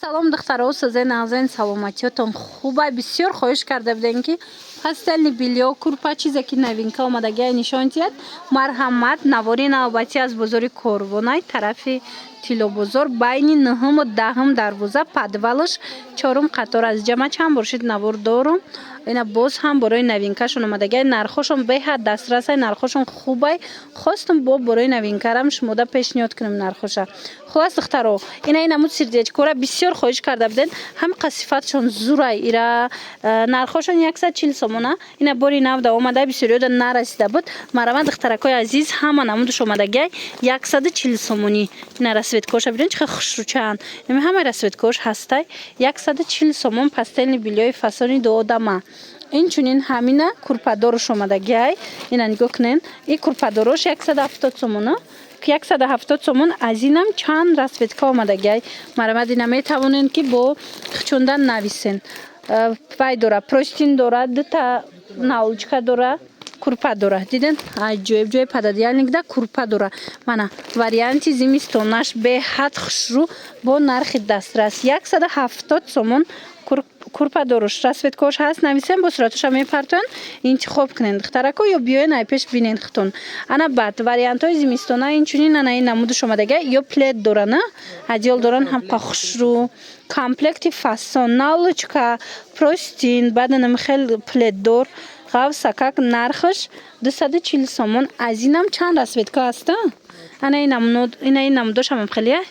Салом, духтаро, созен, нағзен, саломатиётон хуба. Бисёр хоҳиш карда будем, ки постельный бельё, курпа, чизе ки новинка омадагиай, нишон диҳад. Марҳамат, навори навбатӣ аз бозори Корвонай, тарафи Тиллобозор, байни нӯҳуму 10-ум дарвоза, подвалаш, чорум қатор. Аз ҷама чанд бор шид навор дорум. Ина боз ҳам борои новинкашон омадагиай. Нархошон беҳад дастрасай, нархошон хубай. Хостум бо борои новинкарам шумода пешниҳод кунем нархоша. Хулас, духтаро, ина ин намуд сердечкора бисёр хоҳиш карда буден. Ҳамқа сифатшон зурай. Ира нархошон 140 сомона. Ина бори навда омада, бисёриёда нарасида буд. Марҳамат, духтаракои азиз, ҳама намудаш омадагиай, 140 сомонӣ. Ина расцветкоша бинед, чӣ хушрӯчаанд. Ами ҳамаи расцветкош ҳастай. 140 сомон постельный бельёи фасони дуодама. Инчунин ҳамина курпадоруш омадагиай. Ина нигоҳ кунен, и курпадорош 170 сомона, 170 сомон. Аз инам чанд расцветка омадагиай. Марҳамат, ина метавонед, ки бо хчондан нависен. Вай дора, простынь дора, дута наволочка дора, курпа дора. Диден, аҷоиб ҷои пододеяльникда курпа дора. Мана варианти зимистонаш беҳад хушрӯ, бо нархи дастрас, 170 сомон курпа доруш. Расцветкош ҳаст, нависен, бо суратоша мепартоян, интихоб кунен, духтарако, ё биёен, ай пеш бинен хитон. Ана баъд вариантҳои зимистона инчунин ана ин намудаш омадага. Ё плед дорана, одеял доран, ҳамқа хушрӯ, комплекти фасон, наволочка, простынь, баъд анами хел пледдор ғавсакак. Нархаш 240 сомон. Аз инам чанд расцветка ҳаста. Ана ина ин намудошам хелия.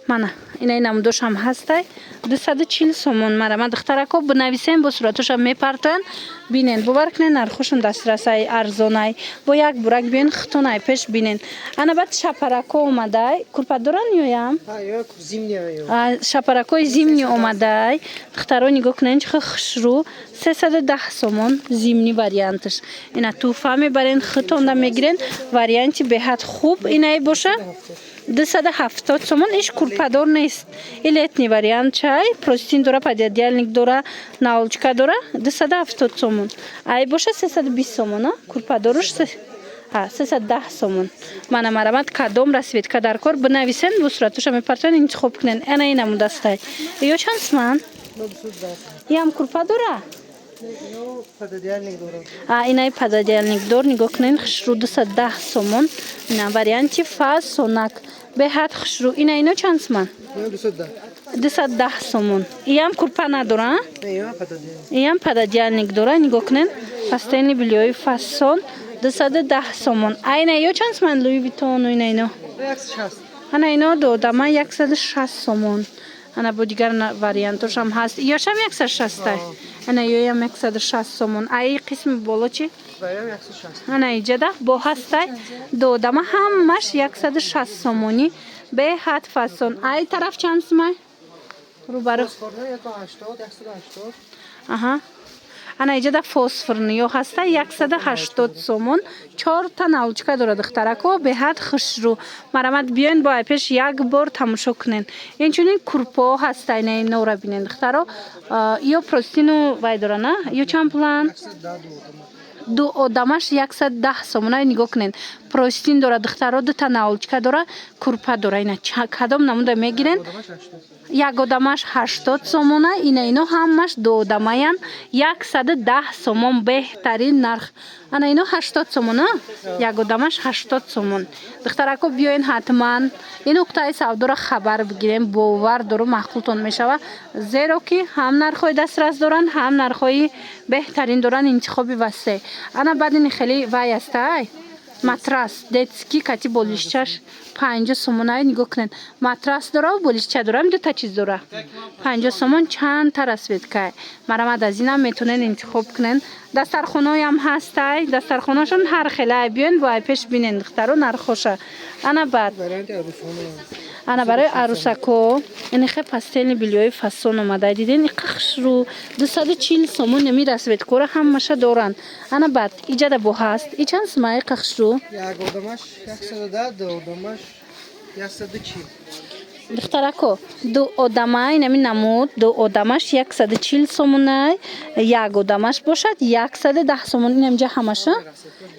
Мана инаи намудошам ҳастай, 240 сомон. Марҳамат, духтарако, бинависем, бо суратоша мепартоянд, бинен. Бовар кунед, нархошон дастрасай, арзонай. Бо як бурак биён, хитонай пеш бинен. Ана баъд шапарако омадай. Курпа доран ёям? Шапаракои зимний омадай. Духтаро, нигоҳ кунед, чӣ хел хушрӯ, 310 сомон зимний варианташ. Ина тӯҳфа мебарен, хитонда мегирен, варианти беҳад хуб. Инаи боша 270 сомон. Иш курпадор нест, и летний вариант чай, простынь дора, пододеяльник дора, наволочка дора, 270 сомон. Ай боша 320 сомон, а курпадоруш 310 сомон. Мана, марҳамат, кадом расцветка дар кор, бинависен, бо суратоша мепартоян, интихоб кунен. Ана ин намудастай. Ё чанд суман? Иам курпа дора? Инаи пододеяльникдор, нигоҳ кунен, хушрӯ, 210 сомон. Ина варианти фасонак, беҳад хушрӯ. Ина ино чанд суман? 210 сомон. Иам курпа надора, иам пододеяльник дора. Нигоҳ кунен, постельный бельёи фасон, 210 сомон. А ина ё чанд суман? Луи Витону ина ино, ана ино додама 160 сомон. Ана бо дигар вариантошам ҳаст. Ёшам 160-а. Ана ёям 160 сомон. А и қисми боло чӣ? Ана иҷада бо ҳастай, додама ҳамаш 160 сомонӣ, беҳад фасон. Ай тараф чанд сумай рӯбарӯ? Аҳа, ана иҷада фосфорный ё ҳаста, 180 сомон, чорта наволочка дора. Духтарако, беҳад хушрӯ. Марҳамат, биёен, бо айпеш як бор тамошо кунен. Инчунин курпаҳо ҳаста. Ина инора бинен, духтаро. Ё простыну вай дора на, ё чанд пуланд? Ду одамаш 110 сомона. Нигоҳ кунед, простынь дора, духтаро, дута наволочка дора, курпа дора. Ина кадом намуда мегирен? Як одамаш 80 сомона. Ина ино ҳамаш дуодамаян, 110 сомон, беҳтарин нарх. Ана ино 80 сомона, як одамаш 80 сомон. Духтарако, биёен, ҳатман ин нуқтаи савдоро хабар бигирем. Бовар дорум, маъқултон мешава, зеро ки ҳам нархҳои дастрас доранд, ҳам нархҳои беҳтарин доранд, интихоби васеъ. Ана баъд ини хеле вай астай, матрас детский кати болишчаш, 50 сомонай. Нигоҳ кунед, матрас дора, болишча дора, дута чиз дора, 50 сомон. Чандта расцветкай. Марҳамат, аз инам метавонед интихоб кунед. Дастархонаоям ҳастай, дастархонашон ҳар хелай. Биёен, бо ай пеш бинен, духтаро, нархоша. Ана баъд ана барои арӯсако ини хе постельный бельёи фасон омада. Диден, иқа хушрӯ, 240 сомон. Ами расцветкора ҳамаша доранд. Ана баъд иҷада бо ҳаст. И чанд сума, иқа хушрӯ? Як одамаш 110, ду одамаш 140. Духтарако, ду одама, инами намуд ду одамаш 140 сомонай, як одамаш бошад 110 сомон. Инамҷа ҳамаша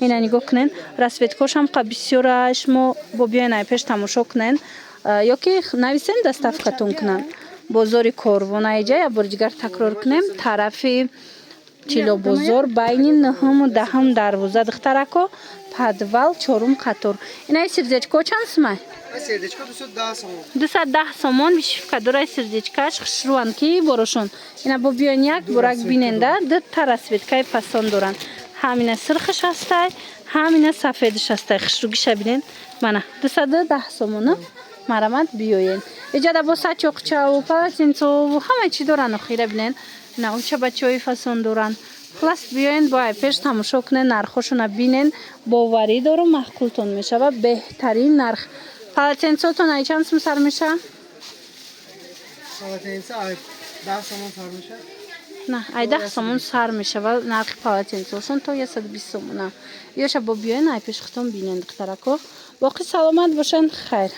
ина нигоҳ кунен, расцветкошам қа бисёра. Шумо бо биёен, ай пеш тамошо кунен ё ки нависен, доставкатон кунанд. Бозори Корвона иҷа, як бори дигар такрор кунем, тарафи Тилобозор, байни нуҳуму 10-ум дарвоза, духтарако, подвал, чорум қатор. Инаи сердечко чанд сумай? Сердечко 210 сомон. 210 сомон. Вышивка дорай сердечкаш, хушрӯан ки борошон. Ина бо биён, як борак биненда, дута расцветкаи фасон доранд: ҳамина сирхиш ҳастай, ҳамина сафедиш ҳастай. Хушрӯгиша бинен. Мана, 210 сомона. Марамат, биёен. Иҷада бо сачоқчаву полотенцову ҳама чӣ доранд. Охира бинен, на уча бачаҳои фасон доранд. Хулас, биёен, бо ай пеш тамошо кунен, нархошона бинен. Боварӣ дорум, маъқултон мешавад, беҳтарин нарх. Полотенцотон ай чанд сум сар мешавад? Полотенце ай 10 сомон сар меша. На, ай 10 сомон сар мешавад нархи полотенцошон, то 120 сомона. Ёша бо биёен, ай пеш худтон бинен, духтарако. Боқӣ саломат бошанд, хайр.